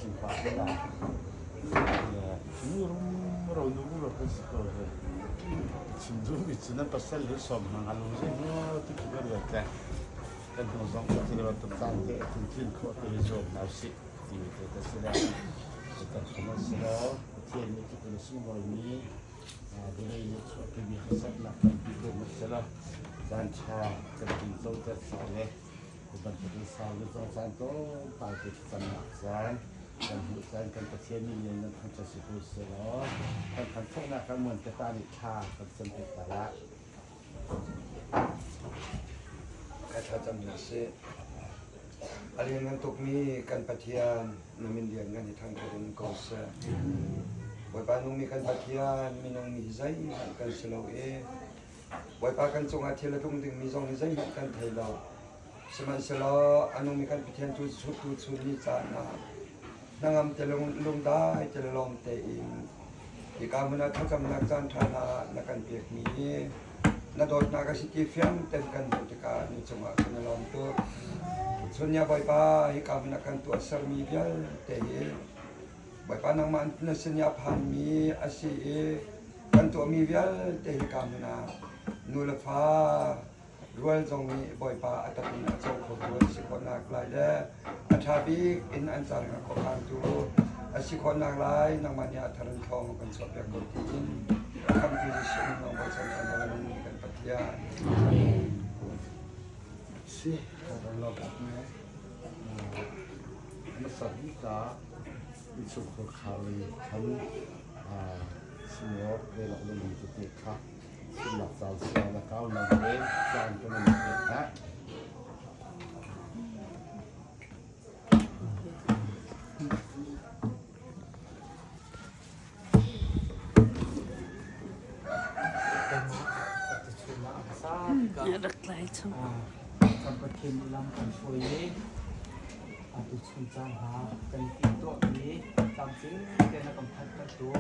tling pah te lai. Nu rumro nu rumro kan si ko he. Chim duhmi cu nan pasal le sawm hna hnga lo zei maw ti khi ka ruat le kan hnu zong ka ti bantuk caan te a tling khawh te hi zuam hna usih ti te ka si le kan kham an si lo Pathian nih cu kan sunglawimi vawlei nih chuahpimi harsatnak tampi te hmanh si lo caan ṭha kan tingco ter sa le Cu bantuk in sau le cawng caan tlawmpal te thlacamnak caan kan hmuh caan kan Pathian nih nih nan thangṭhat si ko seh law kan thangṭhatnak kan muan te pa nih thla kan campiak ta la. Ka thlacam na si. A lianngan tukmi kan Pathian na min lianngan hi thangṭhat in ko seh. Bawipa nungmi kan Pathian minung mi zeihmanh kan si lo i Bawipa kan cungah thil a tlung dingmi zong hi zeihmanh kan thei lo. Sihmanhsehlaw a nungmi kan Pathian cu tuchun ni caan ah hnangam te lungdai te le lawm tein hika hmun ah thlacamnak caan ṭha hna na kan pekmi hi na dawtnak a si ti fiang tein kan hmuh tikah ni cungah kan i lawm tuk. Chun ni ah Bawipa hika hmun ah kan tuahsermi vialte hi Bawipa nangmah na sin i a phanmi a si i kan tuahmi vialte hika hmun ah nu le fa rual zong nih Bawipa a tak in a co khotu an si khawhnak lai le a ṭha bik in an car hnga khuakhantu a si khawhnak lai nangmah nih a thar in thawng kan chuahpiak ko tiin khamtu Jesuh min lawng bochan kan kan Pathian. Si, kan lawm tuk ne. Hmasa bik ah innchungkhar khar lei khan senior velok le mi tete kha chimnak caan sia le kau nan te caan kan in pek hna. Rak tlai chung. Kan Pathian nih lam kan hruai i atu chun caan hna kan i timhtuahmi tlamtling tein a kan phanhtertu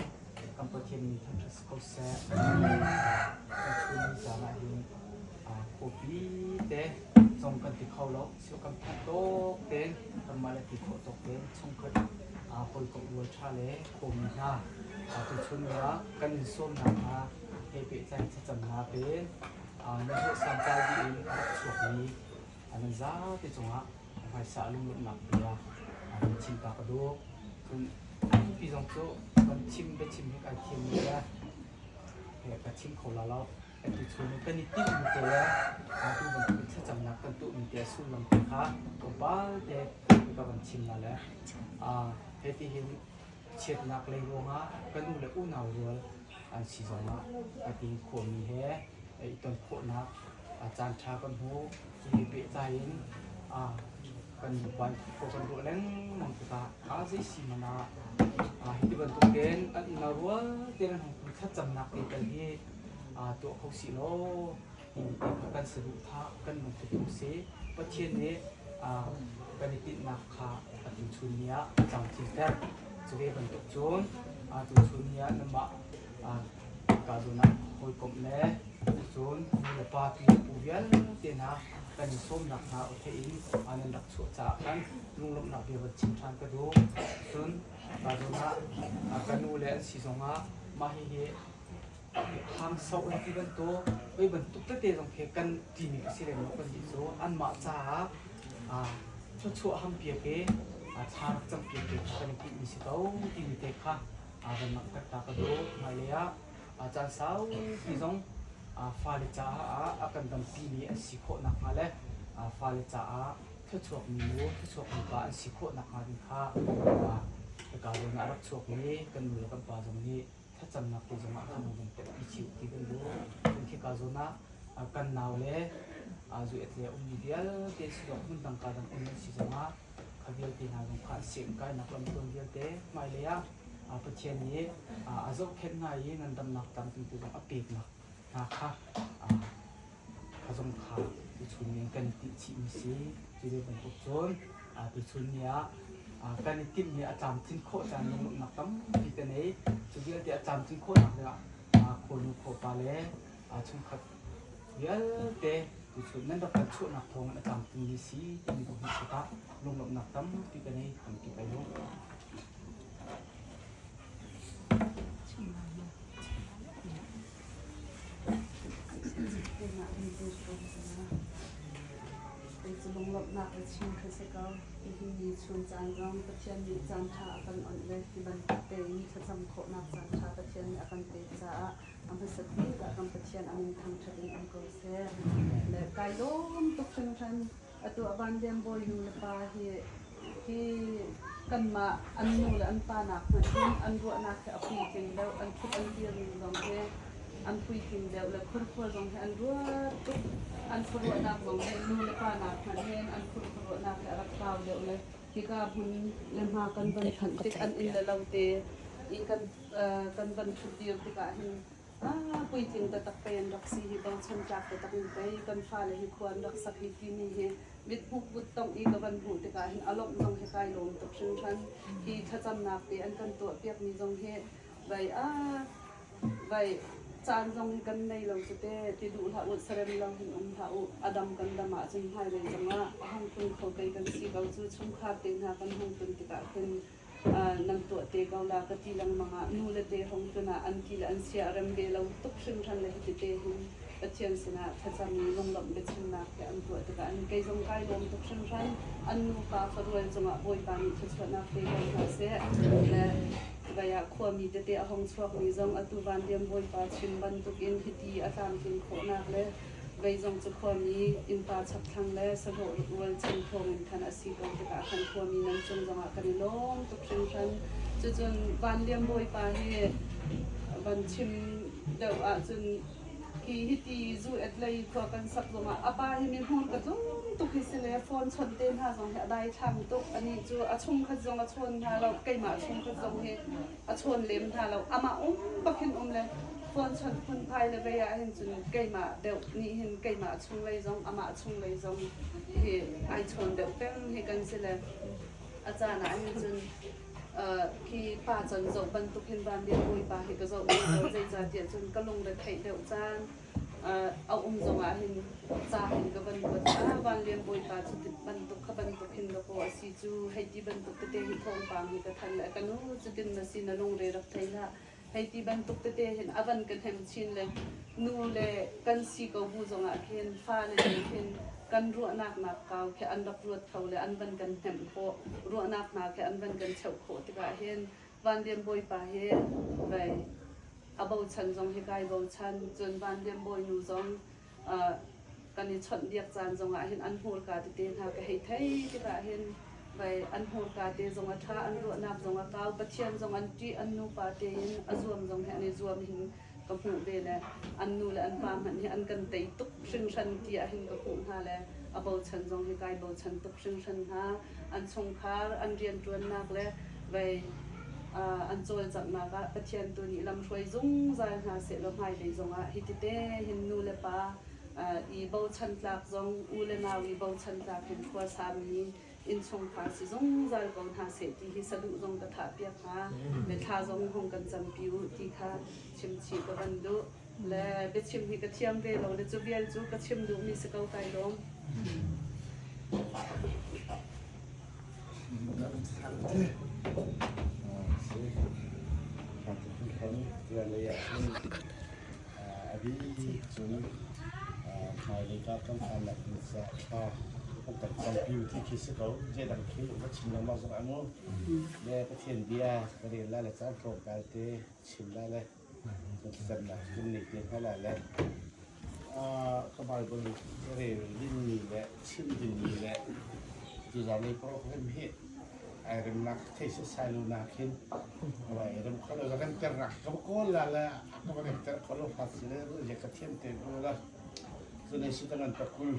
kan Pathian min thangṭhat si ko seh. Kan chun ni caan ah hin khuapi te zong kan ti kho lo. Sio kan phanh tawk tein kanmah le ti khawh tawk tein chungkhat hawikom rual ṭha le khuami hna tuchun ni ah kan in sawmnak hna he pehtlai thlacamnak in nan hlawh santlai dih in a rak chuakmi nan zapi cungah hmaisa lunglawmhnak bia nan chim ta ka duh. Cun anpi zong cu kan chim biachim hi kai thiam mi le ka chim kho la lo. Atu chung kan i timhmi te le atu bantuk thlacamnak kan tuahmi te sullam te kha tlawmpal te ka van chim la le hiti hin chiatnak lei ruangah kan u le unau rual an si zongah ati khuami he i ton khawhnak caan ṭha kan hmu hi pehtlai in kan van khua kan ruah lengmang tikah a zei si man ah hi ti bantuk tein an unau rual tein an hung thlacamnak te tel hi tuah kho sih law timi te kha kan saduhthah kan lungput tung si. Pathian nih kan i tinhnak kha atu chun ni ah a tlamtlinter. Cu ve bantuk cun atu chun ni ah nanmah ka zawn ah hawikomh le cun nu le pa pi le pu vialte hna kan i sawmnak hna aw theih in nan rak chuah caah khan lunglawmhnak bia van chim ṭhan ka duh. Cun ka zawn ah ka nu le an si zongah mah hihi Hangso an ti bantuk, voi bantuk tete zong khi kan timi a si lem lo kan nih cu anmah caah thluachuah hampiak i thla rak campiak te kha kan i timhmi si ko timi te kha van langhter ta ka duh. Hmailei ah caan saupi zong fale caah a kan dampimi an si khawh nakhnga le fale caah thluachuakmi nu, thluachuakmi pa an si khawh nakhnga ding kha hika zawn ah a rak chuakmi kan nu le kan pa zong nih thlacamnak te zongah khan van telpi chih ti kan duh. Cun khika zawn ah kan nau le zuet le ummi vialte si zong hmun dang ka dang um an si zongah kha vialte hna zong kha an sianginn kainak lamtluan vialte hmailei ah Pathian nih a zohkhenh hna i ngandamnak tlamtling te zong a peknak hna kha kha zong kha tuchun ni kan i tinh chihmi si. Cu ve bantuk cun tuchun ni ah kan i timhmi a tlamtlin khawh caan lunglawmhnak tampi kan ei. Cu vialte a tlamtlin khawhnak dingah khuanu khuapa le chungkhat vialte tuchun nan rak kan chuahnak thawngin a tlamtlingmi si timi ka hmuh tikah lunglawmhnak tampi kan ei tampi kai lawm. Kei cu lunglawmhnak le chim kha si ko. Nihin ni chun caan zong Pathian nih caan ṭha a kan onh le hi bantuk tein thlacam khawhnak caan ṭha Pathian nih a kan pek caah a hmasat bik ah kan Pathian a min thangṭhat in um ko seh. Le kai lawm tuk hringhran. Atu a Van Lian Bawi nu le pa hi hi kanmah an nu le an pa nak hmanh hin an ruahnak hi a puitling deuh, an ṭhut an dir ning zong hi an puitling deuh le khurkhua zong hi an ruat tuk. An khuaruahnak zong hi nu le pa nak hmanh hin an khurkhuaruahnak hi a rak kau deuh le hika hmun le hma kan van phanh tik an inn le lo te i kan kan van ṭhut dir tikah hin Puitling taktak pei an rak si hi bochan tlak taktak in pei kan fale hi khua an rak sak hi timi hi mithmuh kuttongh i ka van hmuh tikah hin a lawmh zong hi kai lawm tuk hringhran. Hi thlacamnak te an kan tuahpiakmi zong hi vai vai caan zong hi kan nei lo cu te ti duh hlah u sarem lo hin um hlah u a dam kan dam ahcun hmailei zongah a hung tlung kho pei kan si ko cu chungkhar te hna kan hung tlun tikah khin nan tuah te ko la ka ti lengmang ah nu le te hong tlun ah an ti le an sia a rem ve lo tuk hringhran le hiti te hin Pathian sinah thlacam i lunglawmh biachimnak he an tuah tikah an kei zong kai lawm tuk hringhran. An nupa farual cungah Bawipa nih thluachuahnak pe ko hna seh. Le vai ah khuami tete a hong chuakmi zong atu vanliam Bawipa chim bantukin hiti a tlamtlin khawhnak le vei zong cu khuami innpa chakthlang le sahlawh rualchan thawngin khan a si ko tikah khan khuami nan cung zongah kan i lawm tuk hringhran. Cucun Vanliam Bawipa hi van chim deuh ahcun hi hiti zu et lei khua kan sak zongah a pa hi mi hmur ka tlung tuk hi si le phone chawnh te hna zong hi a daithlang tuk. Anih cu a chungkhat zong a chawn hna lo, keimah chungkhat zong hi a chawn lem hna lo. Amah um bak hin um le phone chawnh phunphai le vei ah hin cun keimah deuh nih hin keimah chunglei zong amah chunglei zong hi ai chawn deuh peng hi kan si le a caan ah hin cun khi pa can zoh bantuk hin van lian bawipa hi ka zoh ko zeicahtiah cun ka lungre theih deuh caan a um zongah hin ca hin ka van ruat ah van lian bawipa cu bantuk kha bantuk hin dakaw a si cu hei ti bantuk tete hi thawngpang hi ka than le ka nu cutin na si na lungre rak thei hlah hei ti bantuk tete hin a van ka hnem chin le nu le kan si ko bu zongah khin fale nih khin kan ruahnak nak kau khi an rak ruat kho le an van kan hnemh khawh ruahnak hna khi an van kan cheuh khawh tikah hin Vanlian Bawipa hi vei a bochan zong hi kai bochan cun Vanlian Bawinu zong kan i chawnhbiak caan zongah hin an hmurka tete hna ka hei thei tikah hin vei an hmurka te zong a ṭha an ruahnak zong a kau Pathian zong an ṭih an nupa tein a zuam zong hi an i zuam hin ka hmuh ve le an nu le an pa hmanh hi an kan tei tuk hringhran tiah hin ka hmuh hna le a bochan zong hi kai bochan tuk hringhran hna. An chungkhar an rianṭuannak le vei an cawlcanghnak ah Pathian tu nih lamhruai zungzal hna sehlaw hmailei zongah hitite hin nu le pa i bochan tlak zong u le nau i bochan tlak hin khua sami innchungkhar si zungzal ko hna seh ti hi saduh zong ka thahpiak hna. Le thla zong hong kan campi u ti kha chimchih ka van duh. Le biachim hi ka thiam ve lo le cu vial cu ka chim duhmi si ko kai lawm. Cun hmailei ka kan phannak ding caah thla kan kan campi ti khi si ko. Zeidang khi va chim lengmang zong ah mu. Le Pathian bia ka rel lai le caan tlawmpal te chim lai le thlacamnak kan neih te hna lai le ka Bible rel dingmi le chim dingmi le tuzaan i program hi ai remnak thei setsai lo nakin ai rem kho lo kan ternak ka kawl la le ka va ter kho lo fa si le je ka thiam te ko la zane si tangan pakul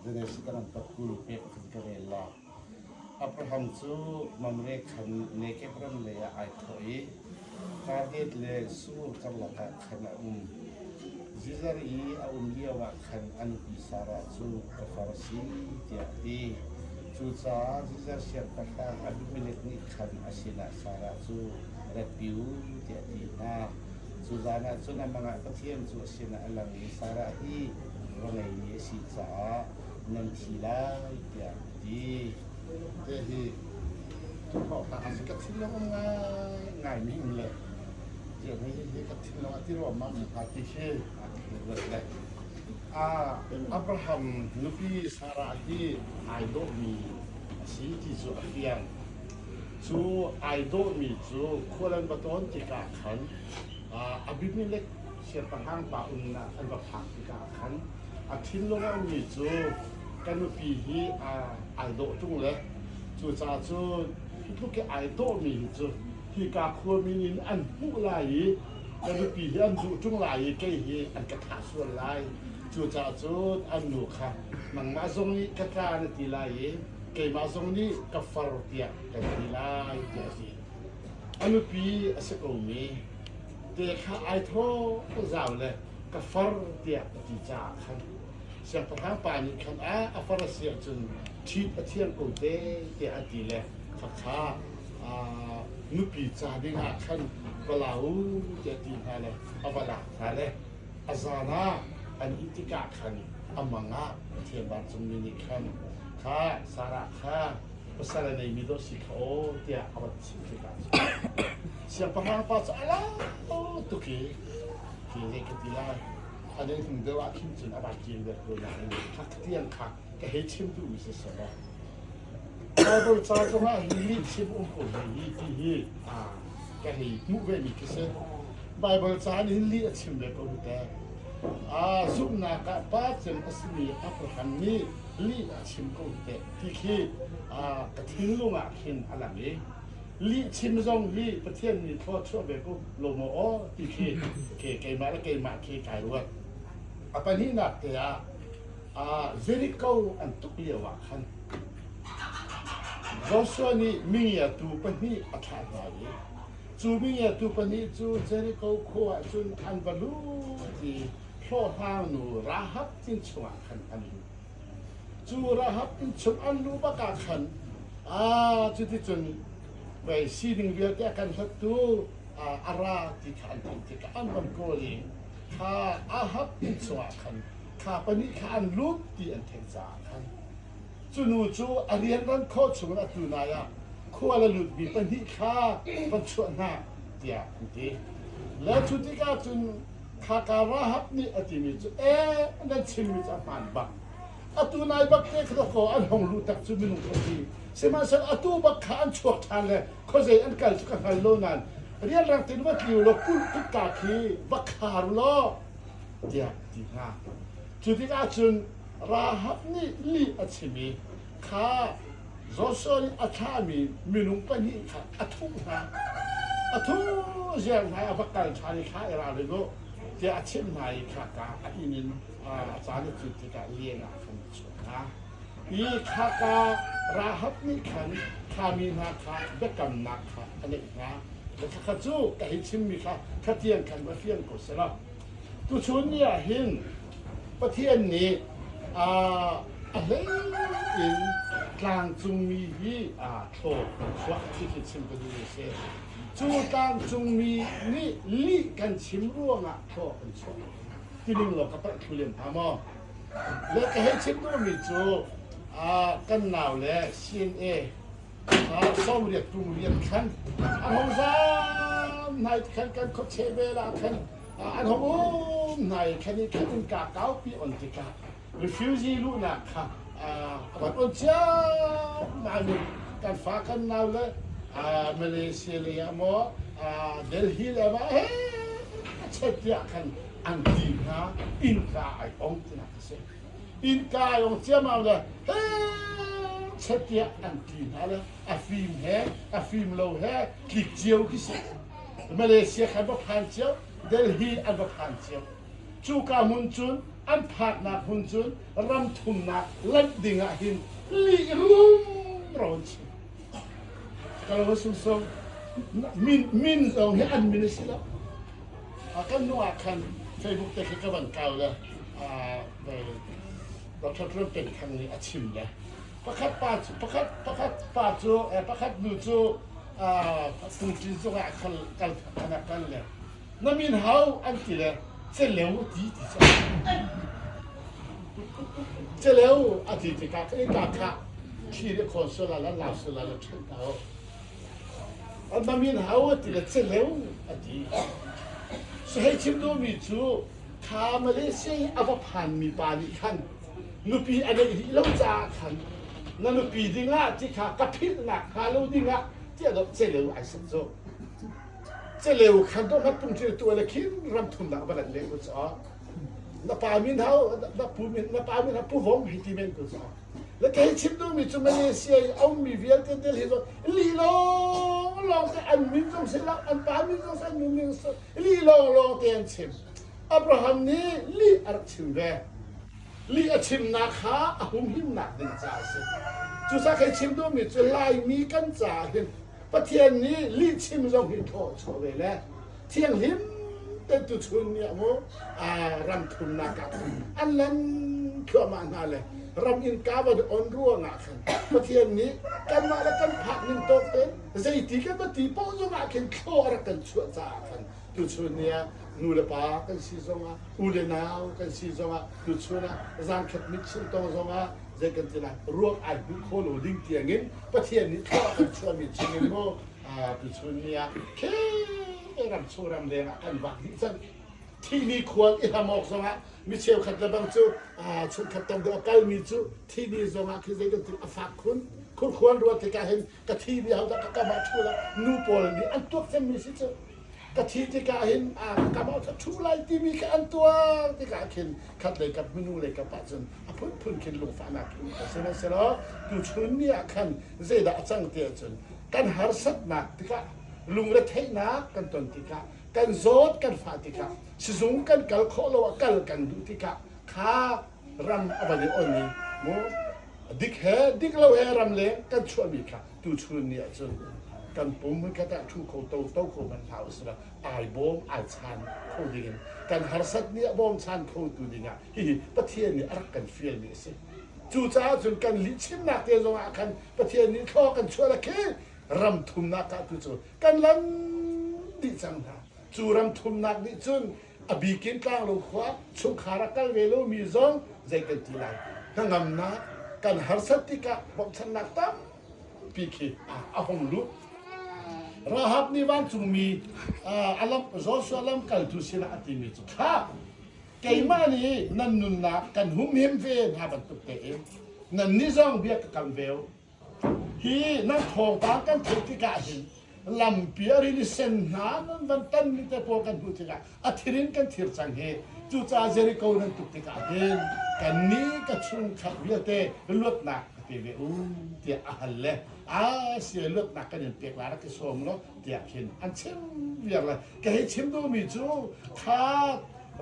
zane si tangan pakul pe ka rel la Abraham cu Mamre khan Nekeb ram lei ah ai thawh i Kadet le Sur karlak ah khan a um. Zizar i a um lioah khan a nupi Sarah cu ka far a si tiah a ti. Cucaah Zizar siangpahrang Abimelek nih khan a sinah Sarah cu ratpi u tiah a ti hna. Cu zan ah cun a mang ah Pathian cu a sinah a lang i Sarah hi va ngeimi a si caah nan thi lai tiah a ti. Hihi tuah awk a si. Ka thinlung um ngaingaimi um le. Hi ka thinlung a ti ruangmang mi hna ti khi ruat le Abraham nupi Sarah hi ai dawhmi a si ti cu a fiang. Cu ai dawhmi cu khual an va tawn tikah khan Abimelek siangpahrang pa umnak an va phak tikah khan a thinlung a ummi cu ka nupi hi ai dawh ṭung le cucaah cun hi tluk i ai dawhmi hi cu hika khuami nih an hmuh lai i ka nupi hi an duh ṭung lai i kei hi an ka thah sual lai. Cucaah cun an nu kha nangmah zong nih ka tla na ti lai i keimah zong nih ka far tiah kan ti lai tiah a ti. A nupi a si komi te kha ai thawh zau le ka far tiah a ti caah khan siangpahrang pa nih khan a far a si ahcun ṭhit a thiang ko te tiah a ti le khakha nupi ca dingah khan va la u tiah ti hna le a va lak hna le a zan ah an ih tikah khan a mang ah Pathian vancungmi nih khan kha Sarah kha pasal a neimi dawh si kha aw tiah a van chim tikah siangpahrang pa cu a lau tuk i hi zei ka ti lai a nei hnu deuh ah khin cun a vai kir ve ko nain kha tiang kha ka hei chim duhmi si seh Bible ca zongah hi lih chim um ko hi ti hi ka hei hmuh ve mi khi si. Bible ca nih hin lih a chim ve ko te. Zumhnak ah pa cem a simi Abraham nih lih a chim ko te ti khi ka thinlung ah khin a lang i lih chim zong hi Pathian nih thlua chuah ve ko lo maw aw ti khi ke keimah le keimah khi kai ruat. A pahnihnak te ah Jericho an tuk lio ah khan Joshua nih mingiatu pahnih a thlah hna i cu mingiatu pahnih cu Jericho khua ah cun an va lut i hlawhhlangnu Rahab inn chungah khan an lut. Cu Rahab inn chung an luh bak ah khan cuticun vei sining vialte a kan hlattu a ra ti kha an theih tikah an van kawl i kha Ahab inn chungah khan kha pahnih kha an lut ti an theih caah khan cu nu cu a rianran khawh chungin atu nai ah khual a lutmi pahnih kha van chuah hna tiah an ti. Le cu tikah cun khaka Rahab nih a timi cu ee nan chimmi cu a hmaan bak. Atu nai bak te kha kaw an hong luh tak cu minung ka si. Sihmanhsehlaw atu bak kha an chuak ṭhan le khuazei an kal cu ka hngal lo nain rianrang tein va tli u law kulh kutka khi va khar u law tiah a ti hna. Cu tikah cun Rahab nih lih a chim i kha Joshua nih a thlahmi minung pahnih kha a thuh hna. A thuh ziar hna i a va kal ṭhan i thla i ral u tiah a chimh hna i khaka a inn in a caan a cut tikah leng ah khan a chuak hna. Hi khaka Rahab nih khan kha mi hna kha biakamnak kha a neih hna. Khakha cu ka hei chimmi kha khatiang khan va fiang ko selaw Tuchun ni ah hin Pathian nih a hlei in tlangcungmi hi thlaw kan chuah ti khi chim ka duh a si. Cu tlangcungmi nih lih kan chim ruangah thlaw kan chuah. Tining law ka palh thlu lem hnga maw? Le ka hei chim duhmi cu kan nau le CNA 80 kum rian khan an hong zaam hna i khan kan khuache vel ah khan an hong um hna i khan i khan innka kaupi on tikah refugee luhnak kha a van on ciammam in kan fa kan nau le Malaysia lei ah maw Delhi le ma he chet tiah khan an ti hna innka ai ong tinak a si. Innka ai ong ciammam le he chet tiah an ti hna le a fim he a fim lo he tlik cio khi si. Malaysia khan va phan cio, Delhi an va phan cio. Cuka hmun cun an phaknak hmun cun ram thumnak lanh ding ah hin lih rumro an chim. Ka lo sung min min zong hi an min a si lo. Kan nu ah khan Facebook te khi ka van kau le Dr. Trump Peng Thang nih a chim le pakhat pa cu pakhat pakhat pa cu pakhat nu cu tungṭin zungah kal kal khan ah kal le na min hau an ti le celeu ti ti cu celeu a ti tikah ka ka kha thli le khawn sual ah la sual ah la ṭhen hna na min hau a ti le celeu a ti. Hei chim duhmi cu kha Malaysia i a va phanmi pa nih khan nupi a neih rih lo caah khan na nupi dingah ti kha ka philhnak hnga lo dingah tiah dawh celeu ai sak cu. Celeu khan dawh hmat pung thil tuah le khin ram thumnak va lanh leh ku caw. Na pa min hau na pu min na pa min ha pu vom hei ti men ku caw. Le kei chim duhmi cu Malaysia i a ummi vialte tel hi cu li lawnglawng te an min zong si lo, an pa min zong si, an nu min zong si, li lawnglawng te an chim. Abraham nih lih a rak chim ve. Lih a chimnak kha a humhimnak ding caah a si. Cucaah kei chim duhmi cu Laimi kan caah hin Pathian nih lih chim zong hi thaw a chuah ve le thianghlim tein tuchun ni ah mu ram thumnak ah khan an lan thluahmah hna le ram innka va on ruangah khan Pathian nih kanmah le kan phak ning tawk tein zeiti kan va ti paoh zongah khin thlaw a rak kan chuah caah khan tuchun ni ah nu le pa kan si zongah u le nau kan si zongah tuchun ah zangkhat mitchil tong zongah zei kan ti lai ruak ai hmuh kho lo ding tiangin Pathian nih thlaw a kan chuahmi chungin mu tuchun ni ah khe ram chung ram leng ah kan vak dih cang. Thihni khual i hlam awk zongah mi cheukhat le bang cu chungkhat tam deuh a kalmi cu thihni zongah khi zei kan ti a fak khun. Khurkhuan ruat tikah hin ka thi mi hodah ka kam ah ṭhu la nu pawl nih an tuak cemmi si cu. Ka thi tikah hin ka kam ah ṭhu lai timi kha an tuar tikah khin khat lei kap minung lei kap ah cun a phunphun khin lungfahnak khi um ko. Sihmanhsehlaw tuchun ni ah khan zeidah a cang ti ahcun kan harsatnak tikah lungretheihnak kan ton tikah kan zawt kan fah tikah sizung kan kal khawh lo ah kal kan duh tikah kha ram a van i on i mu dik he dik lo he ram leng kan chuahmi kha tuchun ni ahcun kan pum hmunkhat ah ṭhu kho to to kho hmanh hlah usila ai bawm ai chan kho dingin kan harsat ni ah bawm chan kho tu dingah hihi Pathian nih a rak kan fialmi a si. Cucaah cun kan lihchimnak te zongah khan Pathian nih thlaw kan chuah le khi ram thumnak ah tu cu kan lan dih cang hna. Cu ram thumnak nih cun a bikin tlanglo khua chungkhar a kal ve lomi zong zei kan ti lai hnangamnak kan harsat tikah bawmhchannak tampi khi a hung lut. Rahab nih vancungmi a lam Joshua lamkaltu sinah a timi cu kha keimah nih nan nunnak kan humhim ve hna bantuk tein nannih zong bia ka kam ve u. Hi nan thawngpang kan theih tikah hin lampi a rili sen hna nan van tanmi te pawl kan hmuh tikah a thir in kan thir cang hi. Cucaah Jericho nan tuk tikah hin kannih ka chungkhat vialte luatnak ka pe ve u tiah a hal le a si luatnak kan in pek la rak i sawm law tiah khin an chim viar le ka hei chim duhmi cu kha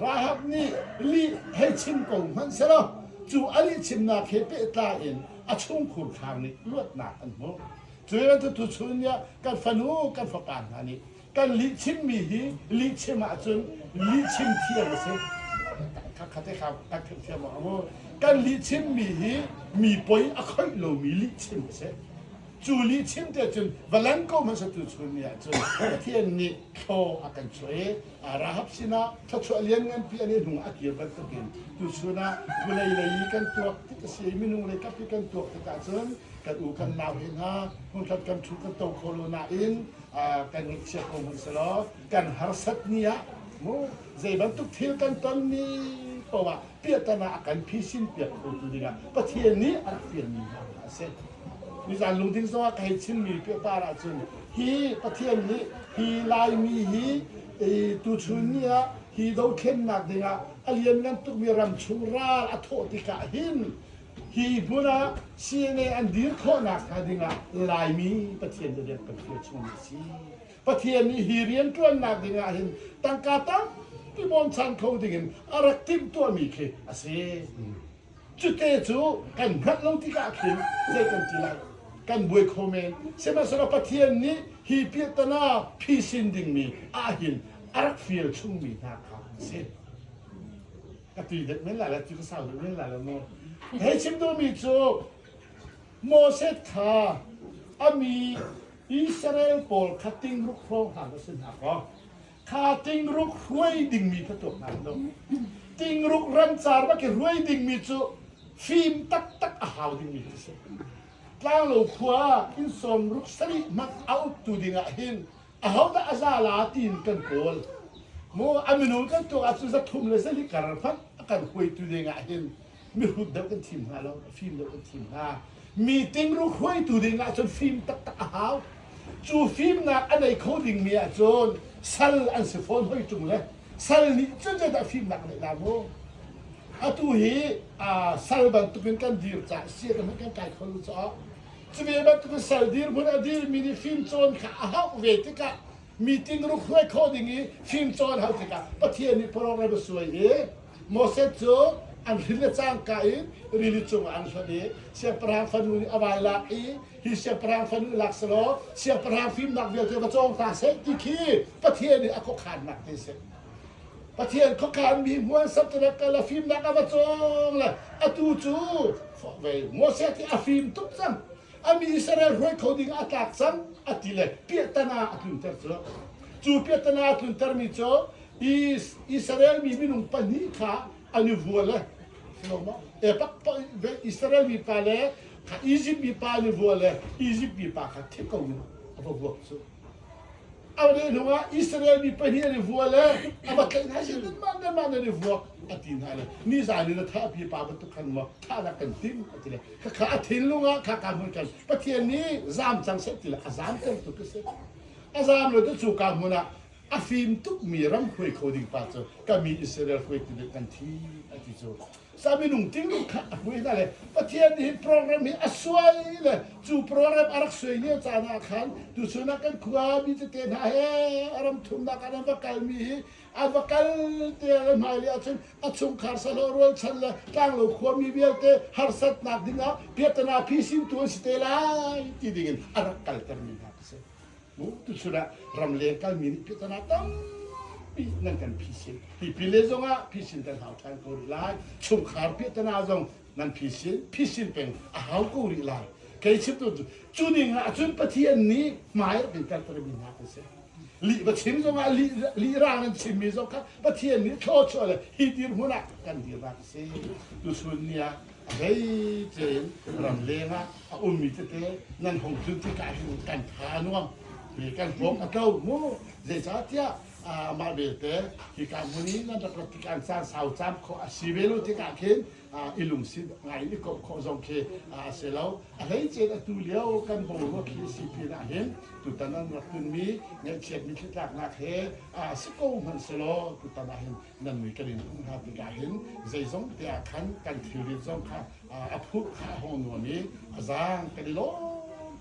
Rahab nih lih hei chim ko hmanh selaw cu a lih chimnak he pehtlai in a chungkhur khar nih luatnak an hmuh. Cu bantuk tuchun ah kan fanu kan fapa hna nih kan lih chimmi hi lih chim ahcun lih chim thiam a si. Khatte kha kan theihthiam awk a mu. Kan lih chimmi hi mi poi a khoih lomi lih chim a si. Cu lih chim te cun va lang ko hmasa tuchun ni ahcun Pathian nih thlaw a kan chuah i Rahab sinah thluachuah liannganpi an i hnung a kir bantukin tuchun ah vawlei lei i kan tuak tik a si i minung lei kap i kan tuak tikah cun kan u kan nau he hna hmunkhat kan ṭhu kan to kho lo nain kan ngaihchia ko hmanh selaw kan harsat ni ah mu zei bantuk thil kan ton ni poah piahtana a kan phisin piak khotu dingah Pathian nih a rak fialmi hna a si. Nizan lungding zongah ka hei chimmi piapar ahcun hi Pathian nih hi Laimi hi tuchun ni ah hi dothlennak dingah a lianngan tukmi ramchung ral a thawh tikah hin hi hmun ah CNA an dir khawhnak hnga dingah Laimi Pathian nih rian kan fial chungmi a si. Pathian nih hi rianṭuannak dingah hin tangka tampi bawmchan kho dingin a rak timhtuahmi khi a si. Cute cu kan hngalh lo tikah khin zei kan ti lai? Kan buai kho men. Sihmanhsehlaw Pathian nih hi piahtana phisin dingmi ahhin a rak fial chungmi hna kha a si. Ka ti deuh men lai la, ti ka sau deuh men lai lo maw? Hei chim duhmi cu Moses kha a mi Israel pawl kha tingruk hrawng hna na si hna kaw kha tingruk hruai dingmi kha tuak hna lo. Tingruk ramcar bak i hruai dingmi cu fim taktak a hau dingmi khi si. Tlanglo khua inn sawm ruk sarih hmanh a uktu dingah hin ahodah a za la tiin kan kawl. Mu a minung kan tuak ahcun 300 le 400 kar hmanh a kan hruaitu ding ah hin mihrut deuh kan thim hna lo, fim deuh kan thim hna. Meeting ruk hruaitu ding ahcun fim taktak a hau. Cu fimnak a nei kho dingmi ahcun sal an si fawn hoi ṭung le sal nih cun zeidah fimnak neih la mu. Atu hi sal bantukin kan dir caah sian hmanh kan kai kho lo caah cu ve bantukin sal dirhmun a dirmi nih fimcawn kha a hauh ve tikah meeting ruk hruai khawh ding i fimcawn hau tikah Pathian nih program a suai i Moses cu an hrin le cangka in rili cungah an hlonh i siangpahrang fanu nih a vai lak i hi siangpahrang fanu lak selaw siangpahrang fimnak vialte va cawng ta seh ti khi Pathian nih a khuakhannak te si. Pathian khuakhan mi hmuan sabtanak kal a fimnak a va cawng le atu cu Moses hi a fim tuk cang a mi Israel hruai kho ding a tlak cang a ti le piahtana a tlunter cu cu piahtana a tluntermi cu Israel mi minung pahnih kha an i vual le Israel mi pa le kha Egypt mi pa an i vual le Egypt mi pa kha thi ko in a va vuak cu A leh hnuah Israel mi pahnih an i vua le a va tlaih hna i nanmah nanmah nan i vuak a ti hna le nizan in a thahpi pa bantuk khan maw thahnak kan tim a ti le khakha a thinlung ah khaka hmun khan Pathian nih zaam cang seh ti le a zaamter tuk a si. A zaam lo cu cuka hmun ah a fim tukmi ram hruai kho ding pa cu ka mi Israel hruaitu ding kan thi a ti cu Sa minung ting kha a hmuh hna le Pathian nih hin program hi a suai le cu program a rak suai lio caan ah khan tuchun ah kan khua mi tete hna he a ram thumnak ah an va kalmi hi an va kal te le hmailei ahcun a chungkhar sahlawh rualchan le tlanglo khuami vialte harsatnak dingah piatana phisintu an si te lai ti dingin a rak kaltermi hna ka si. Tuchun ah ramleng kalmi nih piatana tampi nan kan phisin. Tipil le zongah phisin kan hau ṭhan ko rih lai. Chungkhar piatana zong nan phisin, phisin peng a hau ko rih lai. Kei chim tu cu ning ah cun Pathian nih hmai rak in kaltermi hna kan si. Lih va chim zongah lih, lih rang nan chimmi zong kha Pathian nih thluachuah le hi dirhmun ah kan dirnak a si. Tuchun ni ah a hleice in ramleng ah a ummi tete nan hung tlun tikah hin kan tha a nuam kan hlawm a tlo mu zeicahtiah mah belte hika hmun i nan rak rat tikah caan sau caam khawh a si ve lo tikah khin i lungsi ngai in i komh khawh zong khi a si lo a hleice in atu lio kan boruak hi si pin ah hin tutan an rak tunmi ngaihchiat mitthli tlaknak he si ko hmanh selaw tutan ah hin nan mui kan in hmuh hna tikah hin zeizong te ah khan kan thilrit zong kha a phurh kha a hung nuam i a zaang kan i lawm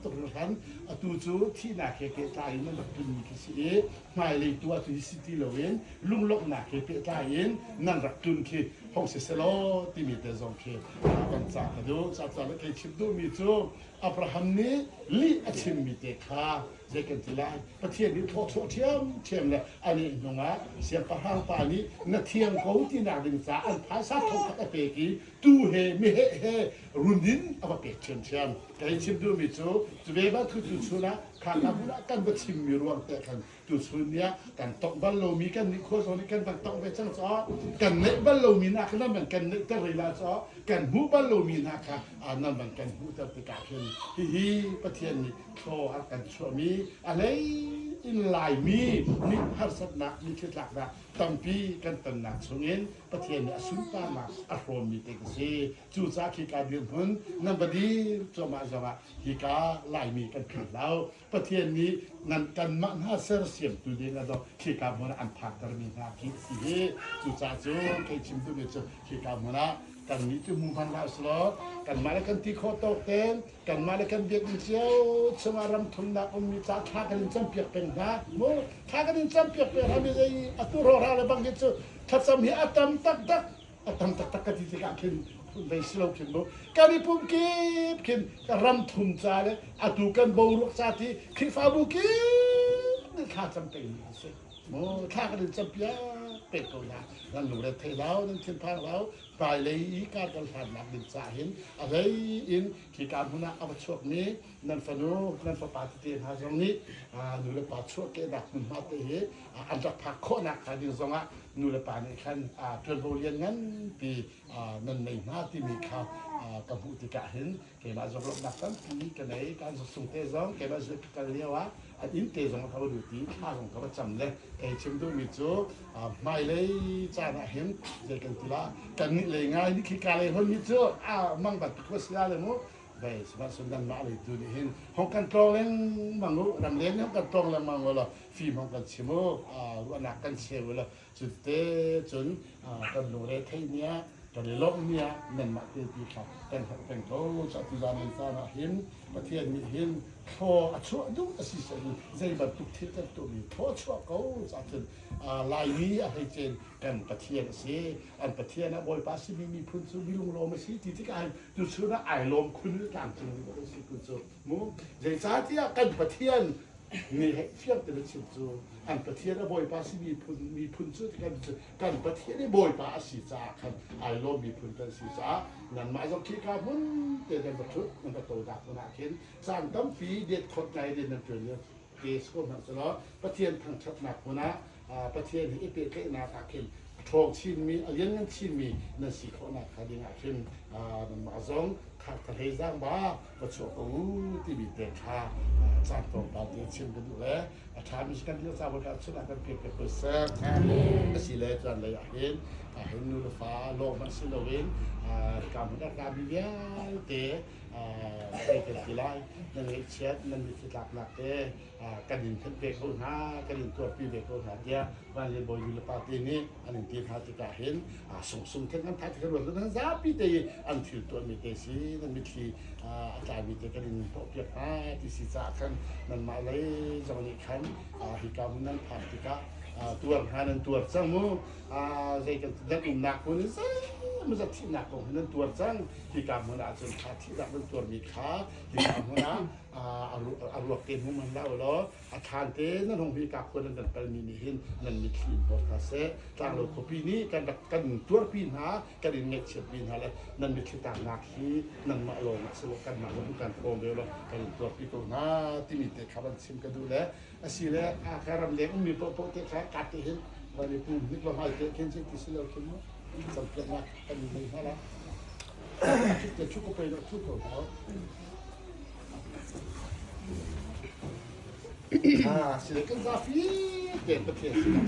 tuk hringhran. Atu cu thihnak he pehtlai in nan rak tlunmi khi si i hmailei tu ah cu hi si ti loin lunglawmhnak he pehtlai in nan rak tlun khi hong si selaw timi te zong khi kan ca ka duh. Ca le kei chim duhmi cu Abraham nih lih a chimmi te kha zei kan ti lai Pathian nih thawchuah ṭhiamṭhiam le a nih hnungah siangpahrang pa nih na thiang ko tinak ding caah an phaisa thongkhat a pek i tuu he meheh he run in a va pek ṭhiamṭhiam. Kei chim duhmi cu cu ve bantuk tuchun ah kha ka hmun ah kan va chimmi ruang te khan tuchun ni ah kan tongh bal lomi kan nih khua zong nih kan van tongh ve cang caah kan neih bal lomi hna kha nan van kan neihter rih la caah kan hmuh bal lomi hna kha nan van kan hmuhter tikah khin hihi Pathian nih thlaw a kan chuahmi a hlei in Laimi nih harsatnak mitthli tlaknak tampi kan tonnak chungin Pathian nih a sunparnak a hrawmmi te ka si. Cucaah khika dirhmun nan va dir cuahmah zongah hika Laimi kan philh lo. Pathian nih nan kanmah hna sersiamtu ding a dawh khika hmun ah an phaktermi hna khi a si hi. Cucaah cu kei chim duhmi cu khika hmun ah kannih cu hmu hmanh hlah usulaw kanmah le kan ti khawh tawk tein Kanmah le kan biakinn cio chungah ram thumnak ummi ca thla kan in campiak peng hna. Mu thla kan in campiak peng hna mi zei atu rawhra le bang hi cu thlacam hi a tam taktak a tam taktak ka ti tikah khin vei si lo khin mu kan i pum kip khin ram thum ca le atu kan boruak ca ti Khrihfabu kip nih thla cam peng mi an si. Mu thla kan in campiak peng ko hna. Nan lungre thei lo, nan thinphang lo. Hmailei i kar kan hlannak ding caah hin a hlei in khika hmun ah a va chuakmi nan fanu nan fapa tete hna zong nih nu le pa chuahkehnak hmunhma te hi an rak phak khawhnak hnga ding zongah nu le pa nih khan ṭuanvo lian nganpi nan nei hna timi kha ka hmuh tikah hin keimah zong lawmhnak tampi ka nei. Kan sung te zong keimah zui ka kal lio ah an inn te zong ka va lut i thla zong ka va cam le kei chim duhmi cu hmailei caan ah hin zei kan ti la kan nih lei ngai nih khika lei hon mi cu a mang bantuk ko si la le mu vei sihmanhsehlaw nanmah lei tu nih hin hong kan tlawng lengmang u, ramleng nih hong kan tlawng lengmang u law fim hong kan chim u, ruahnak kan cheu u law cu te cun kan lungre theih ni ah kan i lawmh ni ah nanmah te ti kha kan herh peng ko. Cah tuzan lei caan ah hin Pathian nih hin thlaw a chuah duh a si sehin zei bantuk thil kan tuahmi thlaw a chuah ko cah cun Laimi a hleicen kan Pathian a si. An Pathian ah Bawipa simi miphun cu mi lunglawm a si ti tikah hin tuchun ah ai lawm khun tlangcung mi kan si kun cu mu. Zeicahtiah kan Pathian nih hei fiang tein a chim cu an Pathian a Bawipa si miphun cu kan Pathian i Bawipa a si caah khan ai lawm miphun kan si caah nanmah zong khika hmun te nan va ṭhut nan va tonak hmun ah khin caan tampi det khot ngai rian nan ṭuan lio te si ko hmanh selaw Pathian thangṭhatnak hmun ah Pathian he i pehtlaihnak ah khin a ṭhawng chinmi a lianngan chinmi nan si khawhnak hnga ding ah khin nanmah zong thar hlei zaangba va chuah ko u timi te kha caan tlawmpal te chim ka duh le a ṭhami kan dir ca ka chun ah kan pek piak ko seh. Asi le caan lei ah hin hin nu le fa lawng hmanh si loin ka hmun a rami vialte zei kan ti lai, nan ngaihchiat nan mitthli tlaknak te kan in thenh ve ko hna, kan in tuarpi ve ko hna tiah van le bawi nu le pa te nih an in ti hna tikah hin sungsung then an thai thai ruat nan zapi te i an thil tuahmi te si nan mitthli a tlami te kan in hnawhpiak hna ti si caah khan nanmah lei zong nih khan hika hmun nan phak tikah tuar hna nan tuar cang mu. Zei kan nan umnak hmun in zeimawzat thihnak kong hi nan tuar cang. Hika hmun ah cun kha thihnak nan tuarmi kha hika hmun ah a ruak te hmu man hlah u law a thlan te nan hung hi ka khua nan kan palmi nih hin nan mitthli in hnawt hna seh. Tlanglo khuapi nih kan rak kan tuarpi hna, kan in ngaihchiatpi hna le nan mitthli tlaknak hi nanmah lawng ah si lo, kanmah zong kan hrawm ve law kan in tuarpi ko hna timi te kha van chim ka duh le asi le a ka ram leng ummi paohpaoh te kha ka te hin van i pum hnik lo hmai te khin ti si lo khin mu campiaknak kan nei hna la te thu ko pe lo thu ko hna. Ah, si le kan zapi te Pathian sin.